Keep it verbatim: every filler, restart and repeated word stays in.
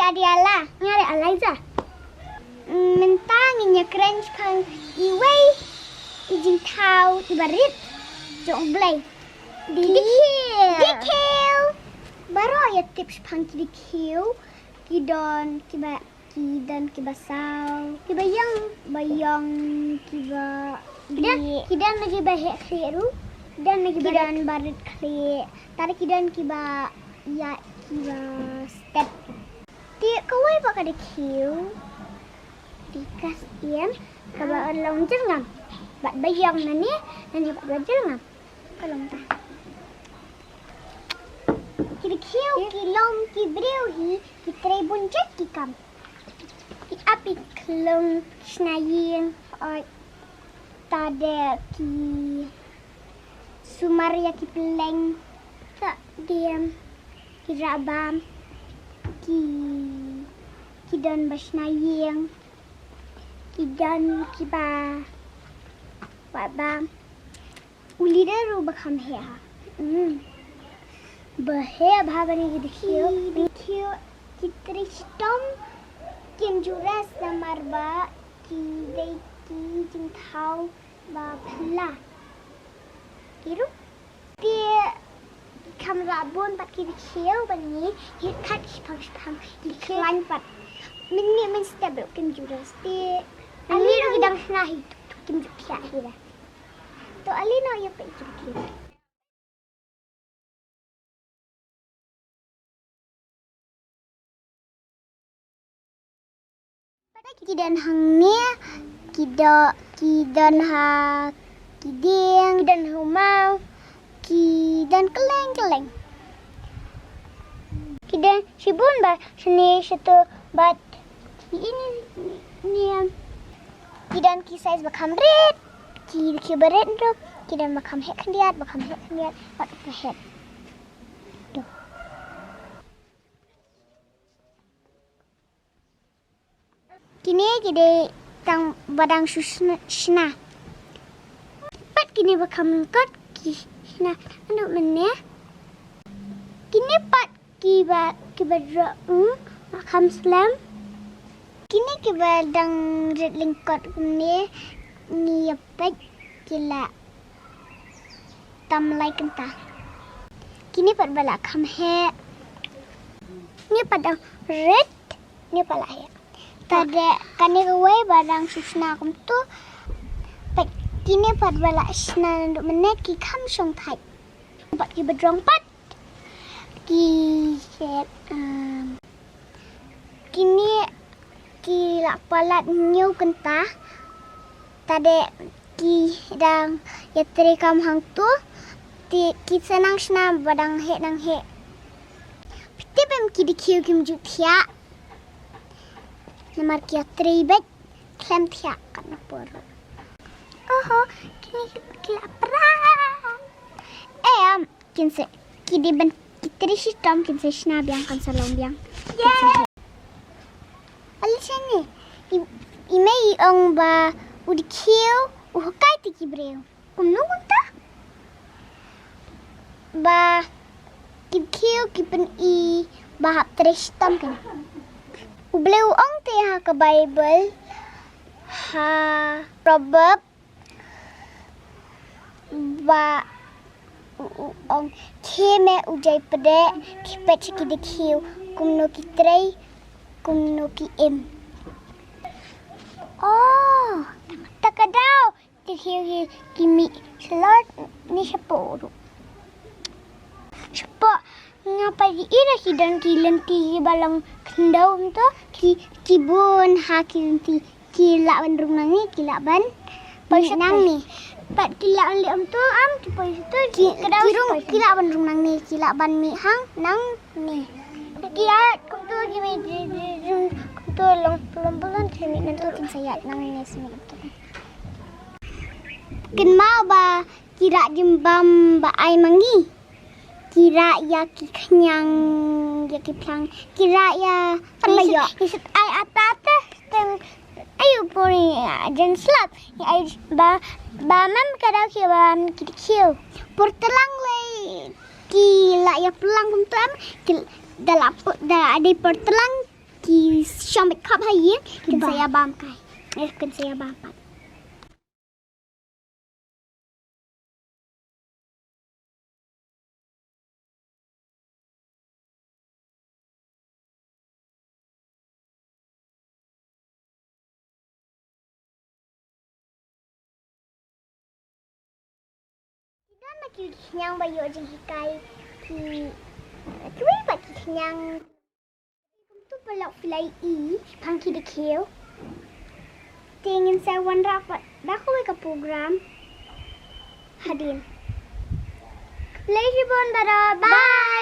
Adiala, nga dei Eliza. Mynta ngin ïakren shaphang iwei i jingthaw iba rit jong U Blei. Dei ki dkhiew. Dkhiew. Baroh ïa tip shaphang ki dkhiew. Ki don kiba, ki don kiba saw, kiba ïong, ba ïong, kiba, ki don, ki don na kiba heh khlieh ruh. Ki don na kiba, ki don ba rit khlieh. Tara ki don kiba ïa, kiba stet. Te kawei pat ka dkhiew. Te ka siem kaba long jyrngam. Bad ba ïong nane, nane bad ba jyrngam. Ka long ta. Ki dkhiew ki long ki briew hi, ki trei bun jait ki kam. Ki ap i khlung, ki shna ïing, oi. Tade ki sumar ïa ki pylleng, ta diem, ki rah bam, ki, ki don ba shna ïing, ki don kiba wad bam. U leader ruh ba kham heh ha. Hmm. Ba heh bha ba ne ki dkhiew. Ki dkhiew ki trei shitom, kim ju rest namar ba ki dei ki jingthaw ba phylla. Ki ruh. Te kham rah bun pat ki dkhiew ba ne, ki khat shipang shipang, ki khlaiñ pat. Mynne mynstep ruh kim ju rest. Te ale ruh ki dang shna hi, kim ju thiah hi ruh. To ale noh ïa peit ki dkhiew. Ki don hangne, ki do, ki don ha, ki dieng, ki don ha u maw, ki don kylleng kylleng. Ki don shibun ba shane shato bad ki ini, ini, em. Ki don ki size ba kham rit, ki, ki ba rit ruh, ki don ba kham heh khyndiat, ba kham heh khyndiat, bad ba heh. Kine ki dei tang ba dang shu shna, shna. Pat kine ba kham lyngkot ki shna naduh mynne. Kine pat kiba, kiba rong, mm, kham slem. Kine kiba dang rit lyngkot kumne, ngi ïa peit ki la tam lai kynta. Kine pat ba la kham heh. Kine pat dang rit, kine pat la heh. Tade kane kawei ba dang shu shna kumto. Peit kine pat ba la shna naduh mynne ki kham shongthait. Pat kiba rong pat. Ki shet, um, kine ki la palat hynñiew kynta. Tade ki dang ïatrei kam hangto. Te ki sa nang shna ba dang heh, dang heh. Phi tip em ki dkhiew kim ju thiah. Namar ki ïatrei beit khlem thiah katno por ruh. Oho, kine ki la pra. Em, kin sa, ki dei ban, ki trei shitom, kin sa shna biang, kan sa long biang. Kin sa heh. Ale shane, i, i mei i ong ba u dkhiew u hikai ïa ki briew. Kumno kumta? Ba ki dkhiew ki pyni ba hap trei shitom kane. U Blei u ong te ha ka Baibl, ha Proverb, ba u, u ong, khie me u jai pdeng, khie peit sha ki dkhiew, kumno ki trei, kumno ki im. Oh, ta ka daw, te khie ki, ki mih shalor ne shapoh ruh. Shapoh, nga pat ïohi ki don ki lynti kiba long khyndew kumto, ki, ki bun ha ki lynti. Ki lah ban rung nangne, ki lah ban mih nangne. Pat ki lah ban leh kumto, em, ki poi shato, ki, ki rung, ki lah ban rung nangne, ki lah ban mih hangne. Ki ïaid kumto, ki mih kumto, long pulon pulon, ki mih kumto, kin sa ïaid nangne, sa mih kumto. Kynmaw ba ki rah jingbam ba ai ma ngi. Ki rah ïa ki khñiang, ïa ki phlang. Ki rah ïa, kan ba ïoh. Ngi shu ai ata te, teng, ayu puri, ah, jen slap. Ngi ai ba, ba mem ka daw ki ba mem ki dkhiew. Por tlang lei ki la ïa plang kumto em, ki da la pu-, da la dei por tlang. Ki shong beit khop ha ïing, kin sa ïa bam kai. Eh, kin sa ïa bam pat. Ki don ma ki khñiang ba ïoh jinghikai ki, kiwei pat ki khñiang. Kumtu paralok phi la i pang ki dkhiew. Te ngin sa wanrah pat da kawei ka program hadien. Khublei shibun baroh. Bye.